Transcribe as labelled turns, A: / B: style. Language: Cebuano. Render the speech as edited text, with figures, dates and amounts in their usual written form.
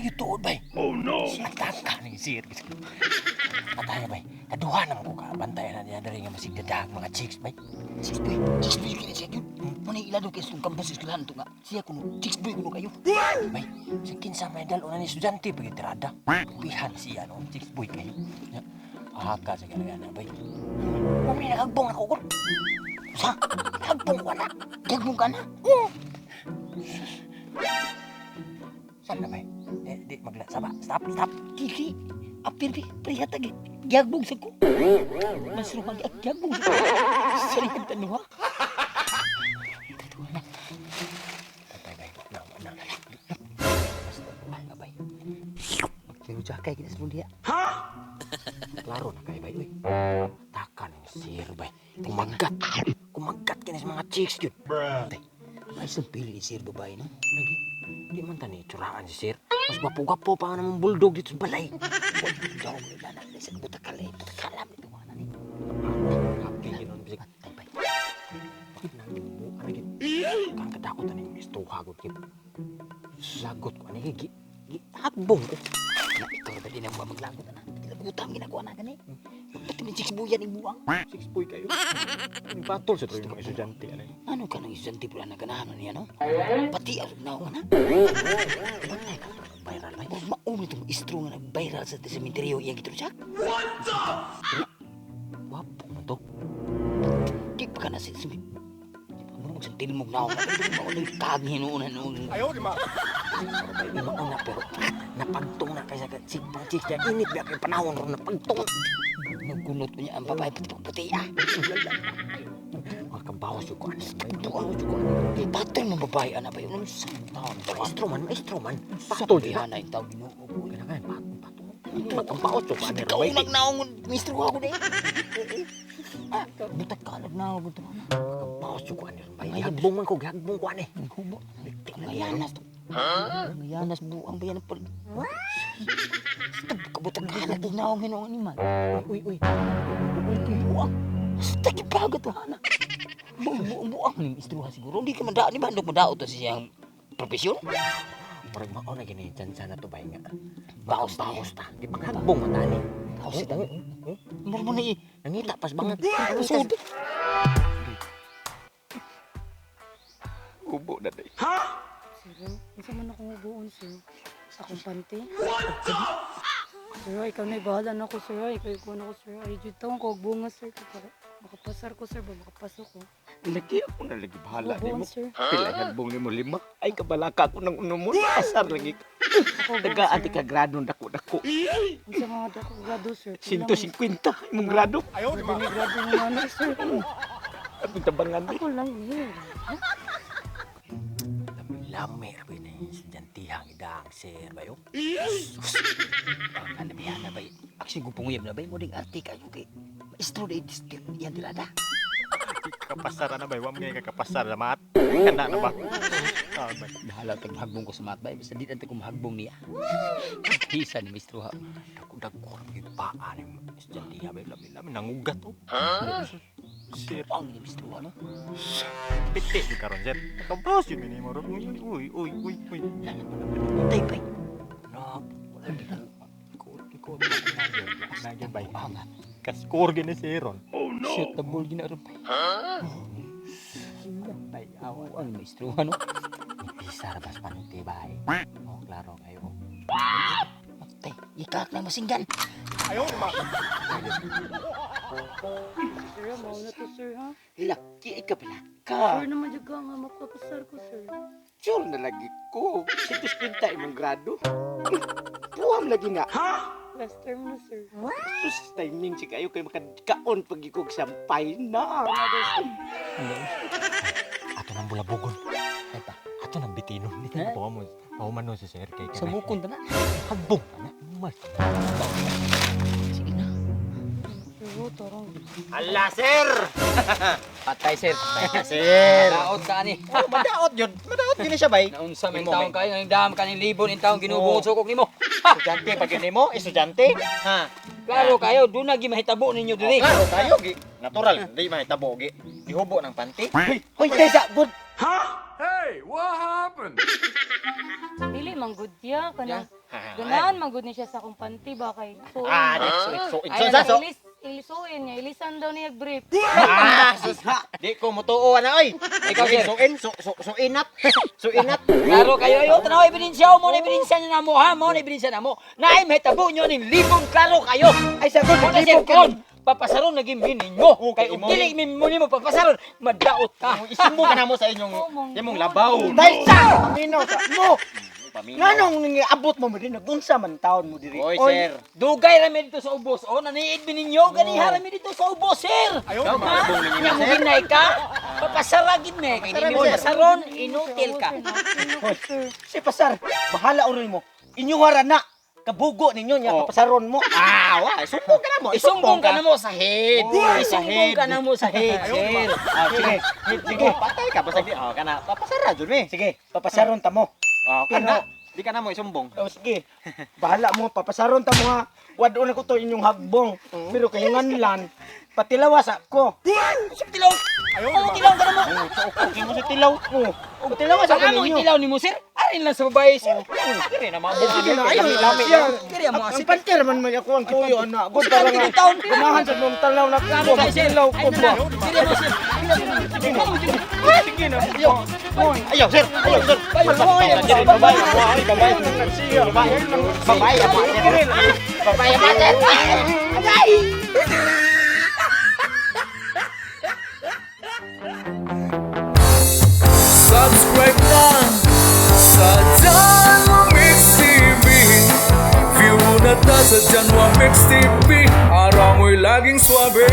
A: Maayo tuod, bay. Oh no. Ataka ni sir. Ataya, bay. Kaduha naman ko ka bantay na niya diri nga masigdadag mga chicks, bay.
B: Chicks boy, chicks boy kini siya gyud. Muna ilado kay sa campus eskwelahan to nga. Siya kuno, chicks boy kuno kayo.
A: Bay, sa kinsa may dalo na ni estudyante pag tirada. Pihan siya no, chicks boy kayo. Ya. Ahaka sa gana bay. Mami nakagbong ako gud.
B: Sa?
A: Hagbong ko na.
B: Gagbong ka na.
A: Saan na bay? Eh, di magla saba. Stop, stop.
B: Dili. Apir bi, prihat agi. Gagbong sa ko. Mas rumag at gagbong sa ko. Sarihan tanuha. Tanuha na.
A: Tatay bay, na na.
B: Basta, babay. Pero jakay kita sa diya.
A: Klaro na kay bay, uy. Taka ng sir bay. Kumagat. Kumagat kini sa mga chicks yun. Tay,
B: May isang pili ni sir babae no?
A: lagi. Di man tani tsuraan si sir. Mas gwapo-gwapo pa nga namang bulldog dito sa balay.
B: Wag daw mo lana sa butakal eh. Butakalam ito ana ni.
A: Happy ginon bisig.
B: Tay bay.
A: Nang ano gid. Kang kadakot ani mistuha gud gid. Lagot ko ani gi gi hagbong ko.
B: Na ikaw ba din ang maglagot ana? Lagutam ginagawa na gani. Pati ni chicks boy yan ang buwang.
A: Six boy kayo. Ang patol sa tuloy mga estudyante ani.
B: Ano ka nang estudyante pero ana ganahan niya no? Pati ang naong ana.
A: Bantay ka to viral bay.
B: Murag mauna itong istro nga nag-viral sa sementeryo iya gito siya.
A: Gwapo man to.
B: Di pa ka na sa Murag magsantil mong naong na. Pero mauna yung kag hinuunan noon.
A: Bay di mauna pero napagtong na kay sa sig pang chicks niya init ba kay panahon ron napagtong.
B: Nagkunot ko niya ang babae pati pagputi ah.
A: Mga kabawas yung ko ani. Kabawas yung ko ani.
B: Patol mo babae ana ba yun? Ano sa taon?
A: Maestro man, maestro man.
B: Patol
A: Patol di ba?
B: na yung tao ginoo ko.
A: Kailangan patol patol. Makabawas yung ko ani.
B: Ikaw nagnaong mistro ako na eh. Ah, butak ka nagnaong ko na.
A: Kabawas yung ko ani ron bay. Gihagbong man ko, gihagbong ko ani.
B: Hubo. Ngayanas to. Ngayanas buang ba yan ang pal... Stop, kabutak ka nagnaong hinuong animal.
A: Uy, uy.
B: Buang. Basta gipagat to hana. Buang buang buang ni mistro ha siguro. Hindi ka mandao ni bandok mandao to siyang profesyon.
A: Murag mao na gini dyan sana to bay nga.
B: Baos ta.
A: Baos ta. Di panghagbong man tani.
B: Baos ta. Mura mo na i.
A: Nangita pas bangat.
B: Sud.
A: Ubo na day.
C: Sir, unsa man akong ubuon, sir? Akong panty? Sir, ikaw na bahala na ako, sir. Ikaw ikaw na ako, sir. Ay, jud taon ko og bunga, sir. Kay para makapasar ko, sir, ba makapasok ko.
D: Lagi ako na lagi bahala
C: Ubuon,
D: nimo.
C: sir.
D: Pila hagbong nimo lima. Ay kabalaka ko nang unumon. Asar lagi.
C: Ako ubuon,
D: Taga ati
C: sir.
D: ka grado dako dako.
C: Unsa mga dako grado, sir? Pila man,
D: 150 imong grado.
C: Dili grado nga ano, sir.
D: Atong tabangan.
C: Ako lang, eh.
A: Lami ra ba ni estudyantihang idang sir bayo.
B: Ang labihan na bay. Aksi ko punguyab na bay mo ding arte kayo kay maestro day yan tirada.
D: Kapasar na bay, wa mo ka kapasar na mat. Kana na ba? Ah, bay.
B: Bahala tag hagbong ko sa mat bay basta di na ko mahagbong niya. Hisa ni maestro ha.
A: Dako dako ra gyud paa ni estudyantiha bay lami lami nangugat oh.
D: Sir,
B: Ang ni maestro ano?
D: piti di karon sir. Kabawas yun minimo ron. Uy, uy, uy, uy, uy.
B: Lala pa naman tay bay.
A: No,
B: Wala gid ang
D: Ko ko na bay.
B: ah nga.
D: Ka-score gini si Ron.
B: Shoot the ball gina ron bay.
D: Tay awa.
B: Ang maestro ano?
A: Pisa ra bas panty bay. Oh, klaro kayo.
B: Tay, ikak na masinggan.
C: Sir, mao na to, sir, ha?
D: Laki ay kabalaka.
C: Sure naman jud ka nga makapasar ko, sir.
D: Sure na lagi ko. 150 imong grado. Puwam lagi nga.
C: Last term na, sir.
D: Sus, timing si kayo kay makakaon pag ikog sampay na.
A: Ato nang bulabugon.
B: Ay pa.
A: Ato nang bitinon. Di
B: Eh?
A: na pa mo. Pahuman si sir kay
B: Sa bukon ta na.
A: Hagbong na. Mas.
B: Sige na.
C: Sir, oh, tarong.
D: Ala, sir!
B: Patay sir.
D: Sir!
B: Daot ka ani.
D: Oh, madaot yun. Madaot yun na siya, bay.
B: Naunsa man
D: Imo,
B: taon
D: may-
B: kayo ang dam kaning libon in taon ginubungod sukok nimo.
D: Estudyante, pag yun mo, estudyante. Ha?
B: Klaro kayo, doon na gimahitabo ninyo diri.
D: Klaro kayo, gi. Natural, di mahitabo, gi. Gihubo ng panty. Hoy, hoy, tesa, good.
E: Hey, what happened?
C: Dili man gud ya kanang ganahan man gud ni siya sa akong panty ba kay so
A: Ah, di so so
C: Ay,
A: so so.
C: ilis ilisuin niya, ilisan daw niya brief.
A: Ah, sus. Di ko mutuo na oy.
B: Ikaw, sir.
A: Suin, su su suinat. Suinat.
B: Klaro kayo ayo, tanaw ebidensya mo na ebidensya niya namo ha, mo na ebidensya namo. Naay mahitabo nyo ning libong klaro kayo.
D: Ay sagot,
B: Mo na sir
D: libog ka.
B: kon, papasaron na gid ninyo.
A: Okay,
B: Kay ug
A: imo.
B: dili mi mo nimo papasaron, madaot ka.
A: Isumbo ka na mo sa inyong
C: Oh, mong
A: imong
C: God.
A: labaw.
D: Dahil sa paminaw sa mo.
A: Paminaw.
D: Nganong ningiabot mo mo din nagunsa man taon mo diri.
A: Oy, sir.
B: Dugay ra mi dito sa ubos. Oh, naniid mi ninyo ganiha ra mi dito sa ubos, sir.
A: Ayaw, maabong ninyo,
B: Nya mo
A: sir.
B: ginay ka. Papasara gid me kay di mi
D: Sir.
B: pasaron, inutil ka.
C: Sir,
D: Si pasar, bahala uroy mo. Inyuhara na. Kabugo ninyo niya
A: Oh.
D: kapasaron mo.
A: Ah, wa, sumbong ka na mo.
B: Isumbong ka na mo sa head.
A: Oh, sa
B: Isumbong
A: head.
B: ka na mo sa head, sir.
A: Ah, sige. Sige, patay ka basta di. Oh, kana papasara jud mi.
D: Sige, papasaron ta mo.
A: Oh, kana. Di ka na mo isumbong.
D: Oh, sige. Bahala mo, papasaron ta mo ha. Wado na ko to inyong hagbong. Pero kahinganlan, patilawas ako.
B: Tilaw. Ayaw, tilaw ka na mo.
A: Okay mo sa tilaw.
D: Oh, patilawas ako
B: Ang among
D: ninyo.
B: itilaw nimo, sir. Arin lang sa babae, sir.
A: Diri na maabong.
D: Sige na, ayaw na siya.
B: Diri ang mga
D: Ang panter man may ako ang tuyo ana. Good
B: Sa
D: para nga.
B: kanting taon.
D: Ganahan sa mong tanaw na ko.
B: Ay, sir.
D: Tilaw ko
B: Ay, na
D: ba.
B: na. Diri mo, sir.
D: Sige na. Oy.
A: Ayaw, sir. Ayaw, sir.
D: Babae,
A: Babae, babae, babae. Babae, babae, sir. Babae, sir. Agay!
E: Subscribe na sa Janwa Mix TV. View na ta sa Janwa Mix TV. Araw mo'y laging swabe.